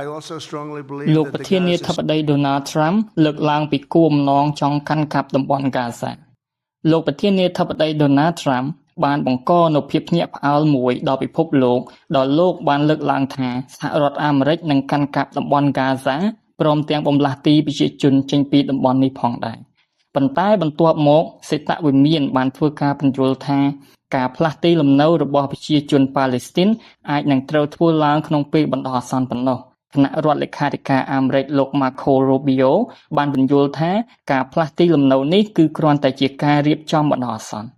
I also strongly believe លោក that the ប្រធានា Gaza ធិបតី ដូណាល់ ត្រាំ លើកឡើងពីគោលបំណងចង់កាន់កាប់តំបន់ហ្គាហ្សា លោកប្រធានាធិបតី ដូណាល់ ត្រាំ បានបង្កនូវភាពភ្ញាក់ផ្អើលមួយដល់ពិភពលោក ដោយលោកបានលើកឡើងថា សហរដ្ឋអាមេរិកនឹងកាន់កាប់តំបន់ហ្គាហ្សា ព្រមទាំងបំឡាស់ទីប្រជាជនចេញពីតំបន់នេះផងដែរ ប៉ុន្តែបន្ទាប់មក សេតវិមានបានធ្វើការពន្យល់ថា ការផ្លាស់ទីលំនៅរបស់ប្រជាជនប៉ាឡេស្ទីនអាចនឹងត្រូវធ្វើឡើងក្នុងពេលបណ្ដោះអាសន្នប៉ុណ្ណោះ ខណៈរដ្ឋលេខាធិការអាមេរិកលោក Marco Rubio បានពន្យល់ថា ការផ្លាស់ទីលំនៅនេះគឺគ្រាន់តែជាការរៀបចំបណ្ដោះអាសន្ន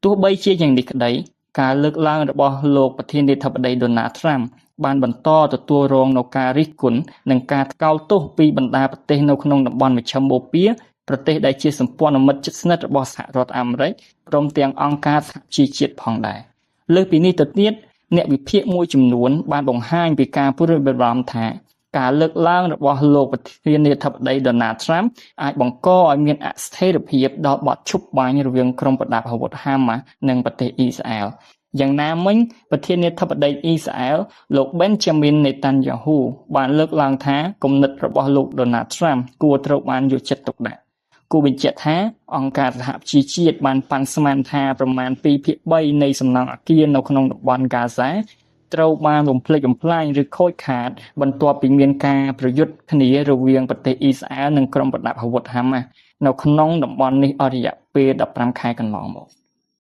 ទោះបីជាយ៉ាងនេះក្តី ការលើកឡើងរបស់លោកប្រធានាធិបតី ដូណាល់ ត្រាំ បានបន្តទទួលរងនូវការរិះគន់ និងការថ្កោលទោសពីបណ្ដាប្រទេសនៅក្នុងតំបន់មជ្ឈិមបូព៌ា ប្រទេសដែលជាសម្ព័ន្ធមិត្តជិតស្និទ្ធរបស់សហរដ្ឋអាមេរិក ព្រមទាំងអង្គការសហប្រជាជាតិផងដែរ លើសពីនេះទៅទៀត អ្នកវិភាគមួយចំនួនបានបង្ហាញពីការព្រួយបារម្ភថា ការលើកឡើងរបស់លោកប្រធានាធិបតី ដូណាល់ ត្រាំ អាចបង្កឲ្យមានអស្ថិរភាពដល់បទឈប់បាញ់រវាងក្រុមប្រដាប់អាវុធហាម៉ាស់ និងប្រទេសអ៊ីស្រាអែល យ៉ាងណាមិញ ប្រធានាធិបតីអ៊ីស្រាអែល លោក បេនចាមីន នេតាន់យ៉ាហ៊ូ បានលើកឡើងថា គំនិតរបស់លោក ដូណាល់ ត្រាំ គួរត្រូវបានយកចិត្តទុកដាក់ គួរបញ្ជាក់ថា អង្គការសហប្រជាជាតិបានប៉ាន់ស្មានថា ប្រមាណ2ភាគ3នៃសំណង់អគារនៅក្នុងតំបន់ហ្គាហ្សាត្រូវបានបំផ្លិចបំផ្លាញឬខូចខាត បន្ទាប់ពីមានការប្រយុទ្ធគ្នារវាងប្រទេសអ៊ីស្រាអែលនិងក្រុមប្រដាប់អាវុធហាម៉ាស់នៅក្នុងតំបន់នេះអស់រយៈពេល15ខែកន្លងមក។